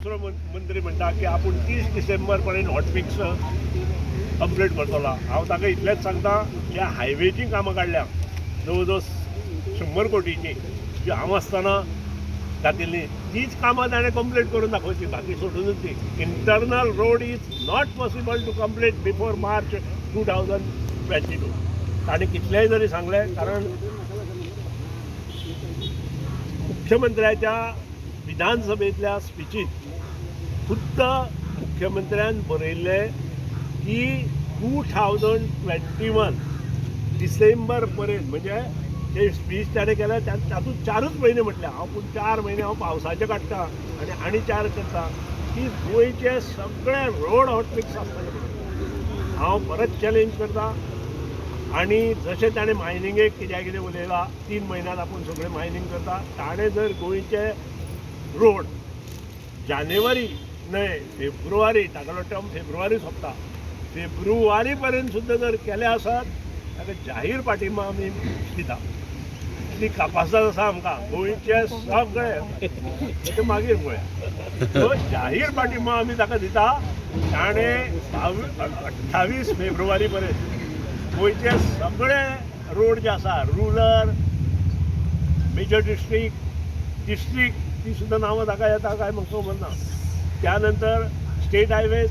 दुसरो मंत्री म्हणटा की आपूण 30 डिसेंबर पर्यंत हॉटमिक्स कंप्लीट करतलो. हांव ताका इतलेंच सांगता, ज्या हायवेचीं कामां काडल्या जवळ जवळ 100 कोटीची, जी हांव आसतना घातिल्ली, तीच कामां ताणें कंप्लीट करून दाखोवची, बाकी सोडूनच दी. Internal road is not possible to complete before March 2022. ताणें कितलेंय जरी सांगलें, कारण मुख्यमंत्र्याच्या विधानसभेंतल्या स्पिचीत खुद्द मुख्यमंत्र्यान बरयल्लें की 2021 डिसेंबर पर्यंत, म्हणजे ते स्पीच ताणें केलें तातूंत 4ूच म्हयने म्हटले. हांव पूण 4 म्हयने हांव पावसाचे काडटा आनी आनी चार करता की गोंयचे सगळे रोड हॉटमिक्स आसतले म्हणून. हांव परत चॅलेंज करता आनी जशें ताणें मायनिंगेक कित्याक कितें उलयलां, 3 म्हयन्यात आपूण सगळें मायनींग करता, ताणें जर गोंयचे रोड जानेवारी न्हय, फेब्रुवारी, तागेलो टर्म फेब्रुवारी सोंपता, फेब्रुवारी पर्यंत सुद्दां जर केले आसत, ताका जाहीर पाठिंबा आमी दिता. इतली कापासाद आसा आमकां गोंयचे सगळे, ते मागीर पळया. सो जाहीर पाठिंबा आमी ताका दिता. ताणें 28 फेब्रुवारी पर्यंत गोंयचे सगळे रोड जे आसा, रुरल, मेजर डिस्ट्रिक्ट, डिस्ट्रिक्ट, ती सुद्दां नांवां ताका येता काय म्हाका खबर ना, त्यानंतर स्टेट हायवेज,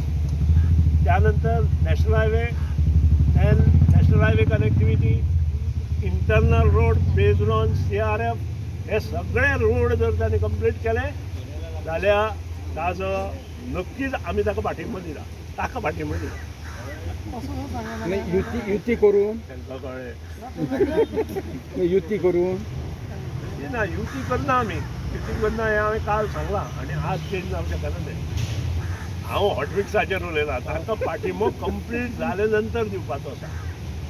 त्यानंतर national highway and national highway connectivity, internal road based on CRF, हे सगळे रोड जर ताणें कंप्लीट केले जाल्यार ताजो नक्कीच आमी ताका पाठिंबो दिता, ताका पाठिंबो दिता. नाही, युती युती करून तांकां कळ्ळें. नाही, युती करून. ना, युती करना आमी, युती करना हें हांवें काल सांगलां आनी आज चेंज जावंक शकना तें. हांव हॉटमिक्साचेर उलयलां. तांकां पाठिंबो कंप्लीट जाले नंतर दिवपाचो आसा.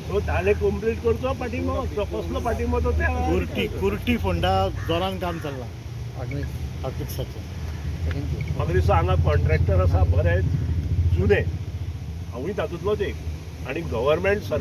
सो ताणें कंप्लीट करचो पाठिंबो, तो कसलो पाठिंबो तो त्या कुर्टी कुर्टी फोंडा जोरान काम चल्लां हॉटमिक्साचें. म्हाका दिसता हांगा कॉन्ट्रॅक्टर आसा बरे जुने, हांवूय तातूंतलोच एक आनी गव्हर्मेंट सरकार